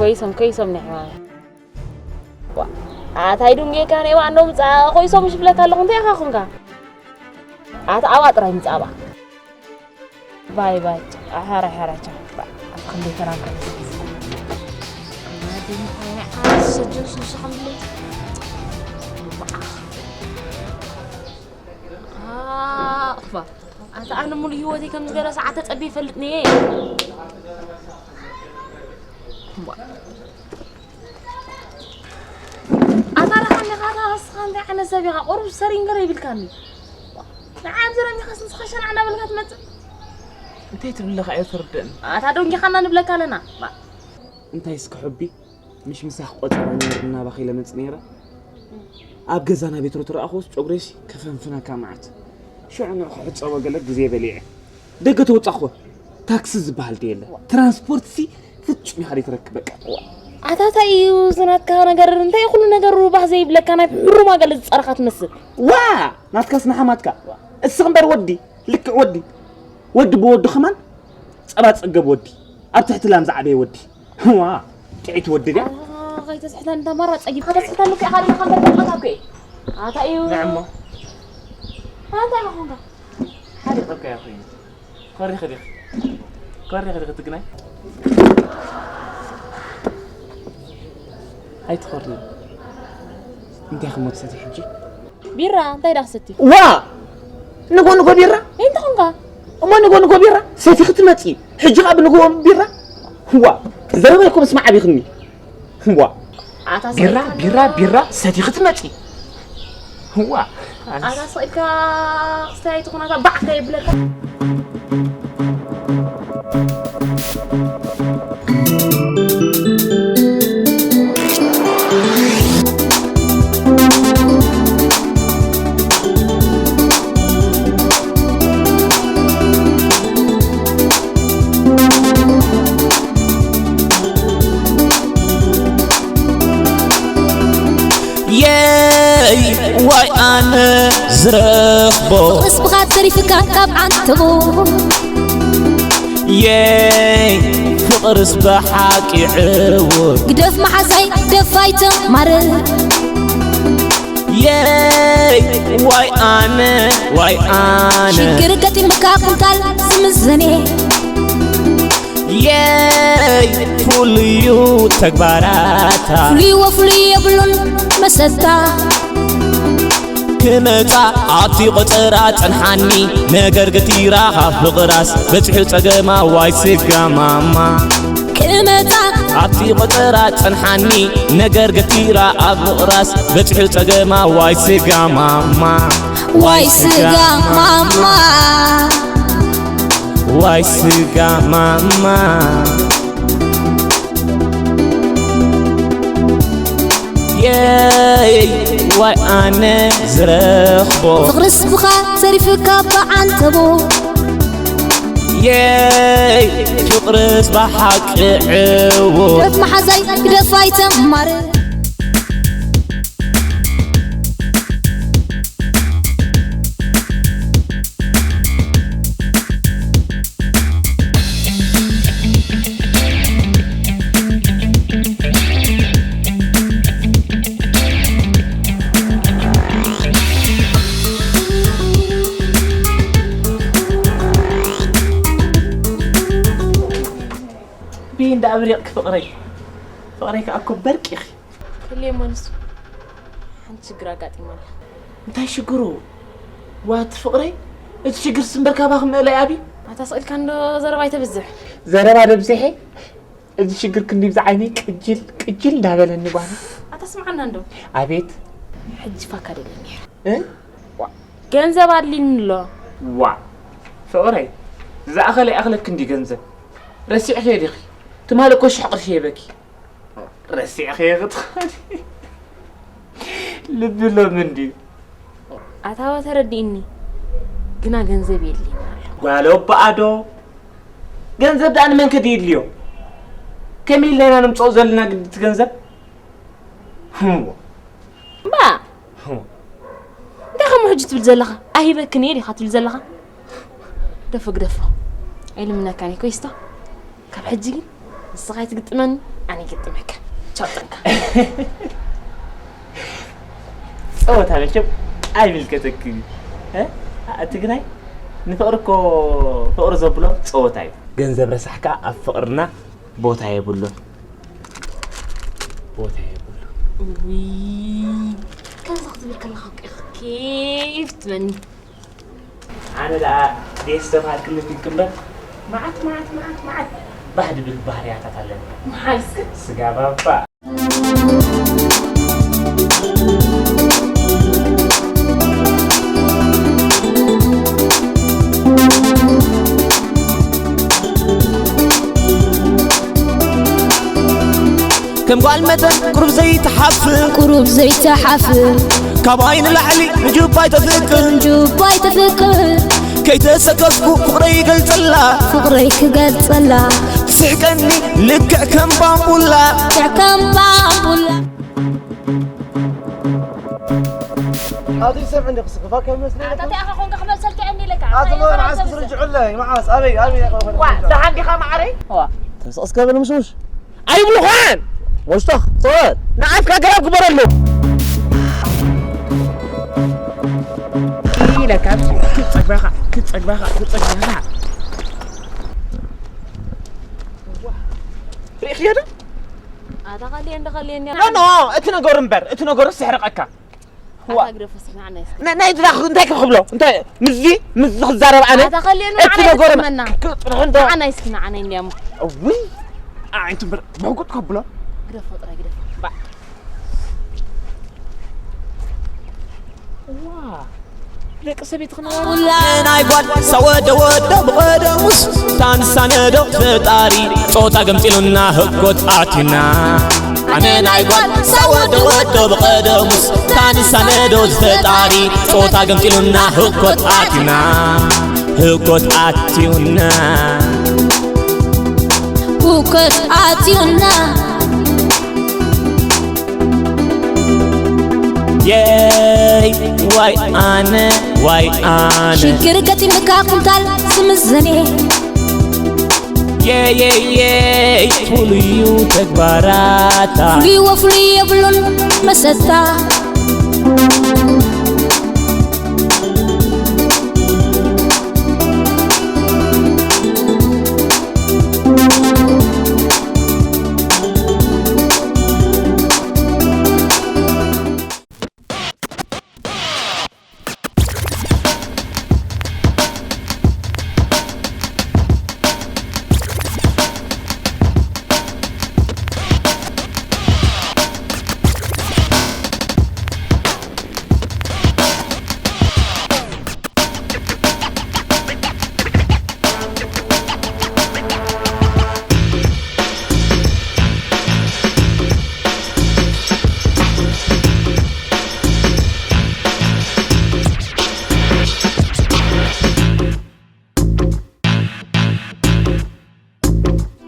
ኮይሶም ኮይሶም ናይ ሕማም ኣታይ ዱንጌካ ነይዋ ኣንዶ ምጻ ኮይሶም ሽብለካ ኣለኹ እንታይ ኢኻ ኹንካ ኣታ ኣባ ጥራይ ምጻ ኣባ ባይ ባይ ሓራይ ሓራይ ቻ ኣታ ክንደይ ተራም ሰጅን ንሱ ከም ኣታ ኣነ ሙሉ ህይወተይ ከም ዝገረ ሰዓት ተጸቢ ይፈልጥ ነየ ኣታ ረኻኒ ኻታ ኻስኻ እንታይ ዓይነት ሰብ ኢኻ ቁሩብ ሰሪንገረ ይብልካኒ ንዓብ ዝረኒኻስ ንስኻ ሸናዕ እናበልካ ትመጽእ እንታይ ትብለኻ እየ ትርድእን ኣታ ዶንጊኻና ንብለካ ኣለና እንታይ እስከ ሕቢ ምሽ ምሳኽ ቆጸራ ነይር እናባኺ ለመጽ ነይረ ኣብ ገዛና ቤት ሮቶ ረኣኹስ ጨጉሬሲ ከፈንፍነካ መዓት ሽዑ ንዑ ክሕጸቦ ገለ ግዜ በሊዐ ደገ ተወጻኹ ታክሲ ዝበሃል የለ ትራንስፖርት ሲ ፍጹም ኢኻ ትረክበካ ኣታ እንታይ እዩ ዝናትካ ነገር እንታይ ኩሉ ነገሩ ባህ ዘይብለካ ናይ ሕሩማ ገለ ዝጸረኻ ትመስል ዋ ናትካስ ንሓማትካ እስኽ እምበር ወዲ ልክዕ ወዲ ወዲ ብወዲ ኸማን ጸባ ጸገብ ወዲ ኣብ ትሕቲ ላም ዝዓበየ ወዲ ዋ ጥዒት ወዲ ድያ ከይተስሕተን እንተ ማራ ጸጊብካ ተስሕተን ልክዕ ኻሊኻ እምበር ተልዓት ኣኮ ኣታ እዩ ንዕሞ ኣታ ኢኻ ኾንካ ሓደ ጠብካ እያ ኮይኑ ኮሪኺ ዲኺ ኮሪኺ ዲኺ ትግናይ ኣይትኾርኒ እንታይ ክሞ ትሰቲ ሕጂ ቢራ እንታይ ዳ ክሰቲ ዋ ንጎ ንጎ ቢራ እንታይ ኾንካ እሞ ንጎ ንጎ ቢራ ሰቲ ክትመጺ ሕጂ ካብ ንጎ ቢራ ዋ ዘረባ ይኮ ምስማዕ ቢኽኒ ዋ ቢራ ቢራ ቢራ ሰቲ ክትመጺ ዋ ኣታ ስቕ ኢልካ ክስታይ ኣይትኹን ኣታ ባዕ ከየብለካ የይ ዋይ ኣነ ዝረኽቦ ፍቕርስ ብኻ ተሪፍካ ካብ ዓንተቦ የይ ፍቕርስ ብሓቂ ዕውር ግደፍ መሓዛይ ግደፍ ኣይተማርር የይ ዋይ ኣነ ዋይ ኣነ ሽግር ገጢምካ ቁንጣል ዝምዘኔ የይ ፍሉዩ ተግባራታ ፍሉይ ወፍሉይ የብሉን መሰታ ክመጻ ኣብቲ ቆጸራ ጸንሓኒ ነገር ገቲራ ካብ ፍቕራስ በጺሑ ጸገማ ዋይ ስጋ ማማ ክመጻ ኣብቲ ቆጸራ ጸንሓኒ ነገር ገቲራ ኣብ ፍቕራስ በጺሑ ጸገማ ዋይ ስጋ ማማ ዋይ ስጋ ማማ ዋይ ስጋ ማማ የይ ዋይ ኣነ ዝረኽቦ ፍቕርስ ብኻ ተሪፍካ ብዓንተቦ የይ ፍቕርስ ብሓቂ ዕውር ግደፍ መሓዛይ ግደፍ ኣይተማርር ብይ እንዳ ኣብሪቕኪ ፍቕረይ ፍቕረይ ከዓ እኮ በርቂ ኢኺ ክልየ መንሱ ሓንቲ ሽግር ኣጋጢማ ኣላ እንታይ ሽግሩ ዋት ፍቕረይ እቲ ሽግር ስምበር ካባኺ ምእላይ ኣብዩ ኣታ ስቕ ኢልካ እንዶ ዘረባ ኣይተብዝሕ ዘረባ ደብዚሐ እዚ ሽግር ክንዲ ብዛ ዓይነይ ቅጅል ቅጅል እንዳበለኒ ጓና ኣታ ስምዓና እንዶ ኣቤት ሕጂ ፋካ ደለ ነይሩ እ ዋ ገንዘብ ኣድሊኒ ኣሎ ዋ ፍቕረይ ዝኣኸለ ይኣኽለኪ እንዲ ገንዘብ ረሲዕኽዮ ዲኺ ትማሊ እኮ ሽሕ ቅርሺ ሂበኪ ረሲዕኽዮ ክትኾኒ ልቢ ሎሚ እንድዩ ኣታወ ተረዲእኒ ግና ገንዘብ የድልየኒ ኣሎ። ጓል ኣቦኣ ዶ? ገንዘብ ደኣ ንመን ከ ድየድልዮ? ከመይ ኢልና ኢና ነምጽኦ ዘለና ግዲ እቲ ገንዘብ? ህዋ። እምባ! እንታይ ከምኡ ሕጂ ትብል ዘለኻ? ኣይህበክን እየ ዲኻ ትብል ዘለኻ? ግደፎ ግደፎ። ኣይልምነካን እየ ኮይስቶ። ካብ ሕጂ ግን ንስኻ ኣይትግጥመኒ። ኣነ ይገጥመካ። ቻው ጥንካ። ጸወታ መቸም ኣይምልከተክን እዩ። እ? ኣ-፣ ትግራይ ንፍቕሪ እኮ ፍቕሪ ዘብሎ ጸወታ እዩ። ገንዘብ ረሳሕ ከኣ ኣብ ፍቕርና ቦታ የብሉን። ቦታ የብሉን። እውይ፣ ከምዚ ክትብል ከለኻ እኮ ኢኻ ኬፍ ትበኒ። ኣነ ደኣ ደስ ዝተባሃልክኒ ፊልክ እምበር፣ መዓት፣ መዓት፣ መዓት፣ መዓት ባህ ድብል ባህርያታት ኣለኒ። መሓል እስከ። ስጋ ባባ። ከም ጓል መጠን ቁሩብ ዘይትሓፍር፣ ቁሩብ ዘይትሓፍር፣ ካብ ዓይኒ ላዕሊ ንጁባይ ተፍቅር፣ ንጁባይ ተፍቅር፣ ከይተሰከፍኩ ፍቕረይ ይገልጸላ፣ ፍቕረይ ክገልጸላ፣ ትስሕቀኒ ልክዕ ከም ባምቡላ፣ ልክዕ ከም ባምቡላ። ኣቲ ሰምዕ እንዲ ክስክፋ ከም መስለካ። ኣታ ኣኻ ኮንካ ክመልሰልካ እየ ኢለካ። ኣቲ ኣታ መዓስ ኣታ ክትርጅዑለይ፣ መዓስ? ኣበይ፣ ኣበይ ኢኻ ኮንካ ዋ፣ ክትርጅዑ? ደሓን ዲኻ መዓረይ? ዋ። ተስቕስ ከብል ምሽሙሽ። ኣይብሉኻን። ወሽቶኽ፣ ጸወት። ንኣፍካ ገባብ ግበረሉ። ኢለካ፣ ክጸግበኻ፣ ክጸግበኻ፣ ክጸግበኻ። ሪእኽዮ ዶ? ኣታ ኸልየኒ፣ ኸልየኒ። ኖ፣ ኖ፣ እቲ ነገሩ እምበር፣ እቲ ነገሩ ስሕርቐካ። ዋ። ኣታ ግደፎ፣ ስምዓና እስኪ። ናይ፣ ናይ ድራኽ እንታይ ክብሎ? እንታይ ምስዚ፣ ምስዚ ክዛረብ ኣነ? ኣታ ኸልየኒ፣ እቲ ንዓና ነገር ይጠቅመና። ክጥርሕ እንዶ? ንዓና እስኪ፣ ንዓና እንዲያሞ። እውይ፣ ኣዒንቲ እምበር፣ ብሕጉጥ ከብሎ? ግደፎ፣ ጥራይ ግደፎ። ባ-፣ ዋ። ደቂ ሰበይቲ ክንዋላ። ናይ ጓል ሳወደ ወዶ ብቐደሙስ ታንሳነዶ ፈጣሪ ጾታ ገምጢሉና ህኮት ኣቲና። ኣነ ናይ ጓል ሳወደ ወዶ ብቐደሙስ ታንሳነዶ ዝፈጣሪ ጾታ ገምጢሉና ህኮት ኣቲና። ህኮት ኣቲዩና። ህኮት ኣቲዩና። የይ ዋይ ኣነ ዋይ ኣነ ሽግር ገጢምካ ኩንታል ዝምዘኔ የየየይ ፍሉዩ ተግባራታ ፍሉይ ወፍሉይ የብሉን መሰታ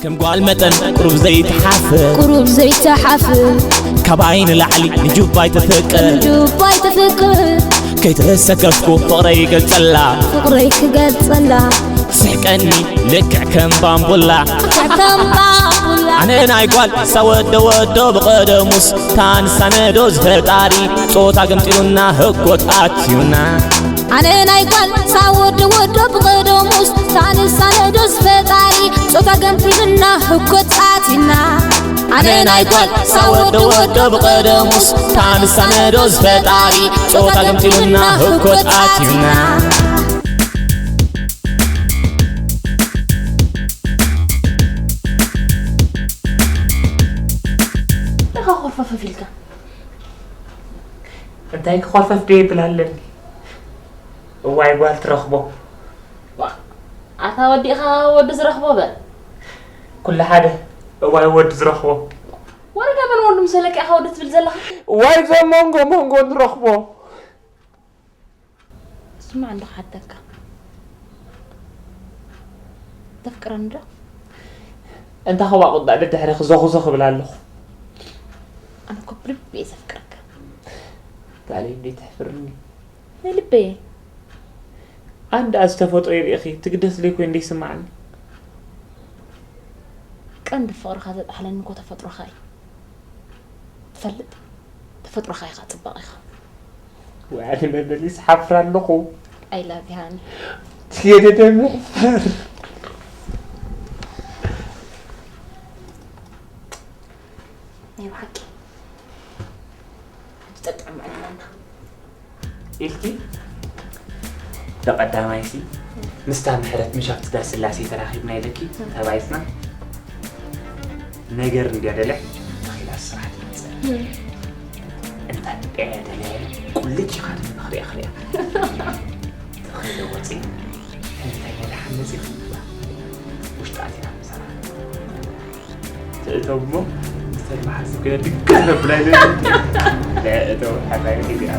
ከም ጓል መጠን ቁሩብ ዘይትሓፍር ቁሩብ ዘይትሓፍር ካብ ዓይኒ ላዕሊ ንጁባይ ተፍቅር ንጁባይ ተፍቅር ከይተሰከፍኩ ፍቕረይ ይገልጸላ ፍቕረይ ክገልጸላ ትስሕቀኒ ልክዕ ከም ባምቡላ ልክዕ ከም ባምቡላ ኣነ ናይ ጓል ሳወደ ወዶ ብቐደሙስ ታንሳነዶ ዝፈጣሪ ጾታ ገምጢሉና ህኮት ኣትዩና ኣነ ናይ ጓል ሳወደ ወዶ ብቐደሙስ ታንሳነዶ ዝፈጣሪ ጾታ ገምጢሉና ህኮት ኣትዩና ኣነ ናይ ጓል ሳወደ ወዶ ብቐደሙስ ታንሳነዶ ዝፈጣሪ ጾታ ገምጢሉና ህኮት ኣትዩና ደኻ ኮርፈፈፍ ኢልካ እንታይ ክኾርፈፍ ደይ ይብል ኣለኒ እዋይ ጓል ትረኽቦ ዋ ኣታ ወዲኻ ወዲ ዝረኽቦ በል ኩሉ ሓደ እዋይ ወዲ ዝረኽቦ ወረዳ መን ወንድም ሰለቂ ኣኻ ወዲ ትብል ዘለኻ ዋይ ዘ መንጎ መንጎ ንረኽቦ ስማዕ እንዶ ክሓተካ ተፍቅረኒ ዶ እንታ ኸባ ቁጣዕ ደድሕሪ ክዘኹዘ ክብል ኣለኹ ኣነ እኮ ብልቢ እየ ዘፍቅረካ ጋለይ እንዴት ተሕፍርኒ ናይ ልበየ ኣንድ ኣዝ ተፈጥሮ ይርእኺ ትግደስ ለይ ኮይን ደይስማዓኒ ቀንዲ ፍቕርኻ ዘጥሓለኒ እኮ ተፈጥሮኻ እዩ። ትፈልጥ? ተፈጥሮኻ ኢኻ ጽባቐኻ። ወዓሊ መበሊስ ሓፍራ ኣለኹ። I love you honey። ትየደደ ምሕፈር። ናይ ብሓቂ ሕጂ ጠጥዕም ኣለና። ኢልኪ ብቐዳማይሲ ምስታ ምሕረት ምሽ ኣብቲ ዳስ ስላሴ ተራኺብና ኢለኪ ተባይስና ነገር እንድያ ደለ ተኺላ ስራሕ ትመፅእ እንታ ጥያ ደለ ቁልጭ ኢኻ ንኽሪኣ ክሪኣ ተኺለ ወፂ እንታይ መድሓን መፂ ውሽጣ ኣቲና ምሰራ ትእተው እሞ ምስተር መሓዝ ኮይነ ድጋፍ ነብላ ኢለ እተው ሓላይ ሒዚኣ